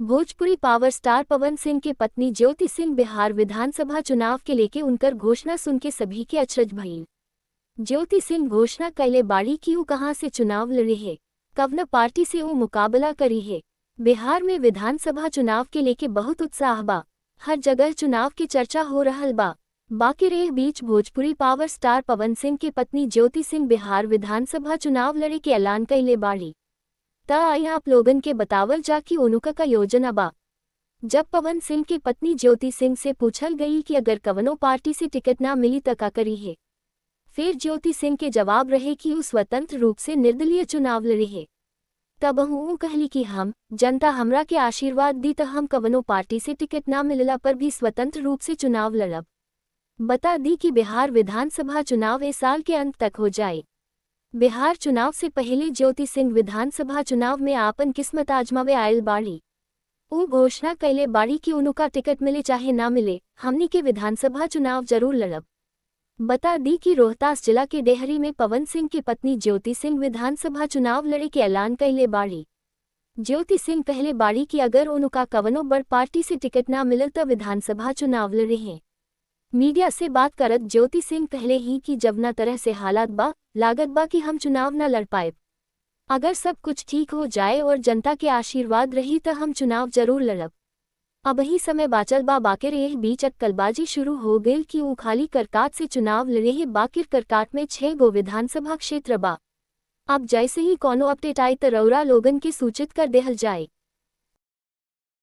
Bhojpuri power star Pawan Singh के पत्नी ज्योति सिंह बिहार विधानसभा चुनाव के लेके उनकर घोषणा सुन के सभी के अचरज भइल। ज्योति सिंह घोषणा कैले बाड़ी कि ऊ कहां से चुनाव लड़े है, कवन पार्टी से ऊ मुकाबला करी है। बिहार में विधानसभा चुनाव के लेके बहुत उत्साह बा, हर जगह चुनाव की चर्चा हो रहल बा। बाकी रेह बीच भोजपुरी पावर स्टार पवन सिंह के पत्नी ज्योति सिंह बिहार विधानसभा चुनाव लड़े के ऐलान कैले बाड़ी। त आई आप लोगन के बतावल जा कि उनुका का योजना बा। जब पवन सिंह के पत्नी ज्योति सिंह से पूछल गई कि अगर कवनो पार्टी से टिकट ना मिली त का करी है, फिर ज्योति सिंह के जवाब रहे कि ऊ स्वतंत्र रूप से निर्दलीय चुनाव लड़े है। तब ऊ कहली कि हम जनता हमरा के आशीर्वाद दी त हम कवनो पार्टी से टिकट ना मिलला पर भी स्वतंत्र रूप से चुनाव लड़ब। बता दी कि बिहार विधानसभा चुनाव इस साल के अंत तक हो जाए। बिहार चुनाव से पहले ज्योति सिंह विधानसभा चुनाव में आपन किस्मत आजमावे आयल बाड़ी। ऊ घोषणा कैले बाड़ी कि उनका टिकट मिले चाहे ना मिले, हमनी के विधानसभा चुनाव जरूर लड़ब। बता दी कि रोहतास जिला के डेहरी में पवन सिंह की पत्नी ज्योति सिंह विधानसभा चुनाव लड़े के ऐलान कैले बाड़ी। ज्योति सिंह पहले बाड़ी कि अगर उनका कवनो बड़ पार्टी से टिकट ना मिलल तो विधानसभा चुनाव लड़े हैं। मीडिया से बात करत ज्योति सिंह पहले ही कि जब न तरह से हालात बा, लागत बा कि हम चुनाव न लड़ पाए, अगर सब कुछ ठीक हो जाए और जनता के आशीर्वाद रही तो हम चुनाव जरूर लड़ब। अब ही समय बाचल बा। बाकिर एह बीच अटकलबाजी शुरू हो गई कि ऊ खाली करकाट से चुनाव लड़े है। बाकिर करकाट में 6 गो विधानसभा क्षेत्र बा। अब जैसे ही कोनो अपडेट आई तो रौरा लोगन के सूचित कर देहल जाए।